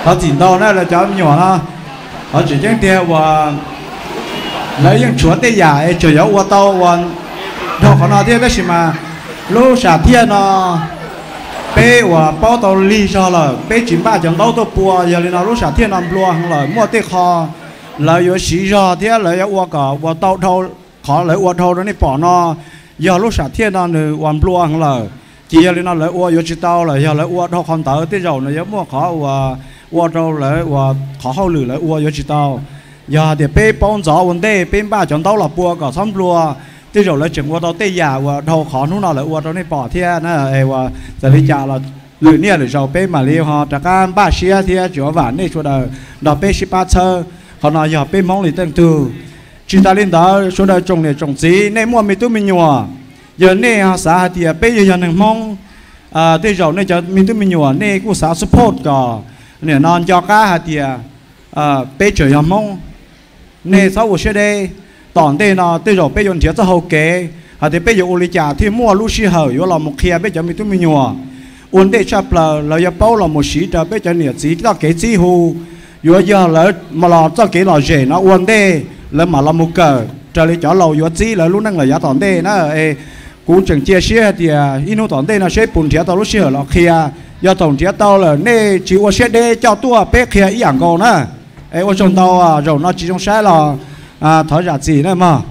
Thov txim ntau na los cov me nyuam no, qhov tseem ceeb tiag uas lawv yeej tshuav tej yam es tsuas yuav ua tau uas dhau qhov no thiab, tab sis mas lub sam thiaj no peb uas paub tau lig zog lawm, peb tsis npaj cov ntaub tuaj pua, yog li no lub sam thiaj no nplua heev lawm. Muaj tej qho lawv yuav siv zog thiab lawv yuav ua kom ua tau dhau qhov lawv ua dhau rau nej pom no, yog lub sam thiaj no nws uas nplua heev lawm. Ces yog li no lawv ua yuav tsis tau lawm, yog lawv ua dhau qhov ntawd tej zaum nws yuav muaj qhov uas ua rau lawv uas qhov hauj lwm lawv ua yuav tsis tau. Yog hais tias peb paub ntxov ua ntej, peb npaj cov ntaub los pua kom txhob nplua, tej zaum lawv tseem ua tau tej yam uas dhau qhov hnub no lawv ua rau nej pom thiab na. Uas txawm li cas los lwm niaj lwm zaus peb mam li ho rov qab npaj siab thiab tsuav vam nej sawv daws nrog peb sib pab txhawb. Qhov no yog peb Hmoob li teej tug. Tsis tas li ntawd, sawv daws tsoom niam tsoom txiv, nej muaj me tub me nyuam, yog nej ho xav hais tias peb yog yog neeg Hmoob, tej zaum nej cov me tub me nyuam nej kuj xav support kom nim no nco qab hais tias peb tseem yog Hmoob. Nej txhob ua siab deb, tom ntej no tej zaum peb yuav nrhiav txoj hau kev hais tias peb yuav ua li cas thiaj muaj lub sij hawm yuav los mus qhia peb cov me tub me nyuam. Ua ntej tshaj plaws lawv yuav paub los mus siv rau peb cov niam txiv txoj kev txib hu, yuav yog lawv los txoj kev lom zem no ua ntej lawv mam los mus kawm raws li cov laus yuav txib lawv lub neej lawm yav tom ntej na. Kuv tseem cia siab hais tias ib hnub tom ntej no seb puas nrhiav tau lub sij hawm los qhia. Yog thaum nrhiav tau lawm nej tsis ua siab deb coj tuaj peb qhia ib yam nkaus na. Es ua tsaug ntau, zaum no tsis zoo saib los thov zam txim na mog.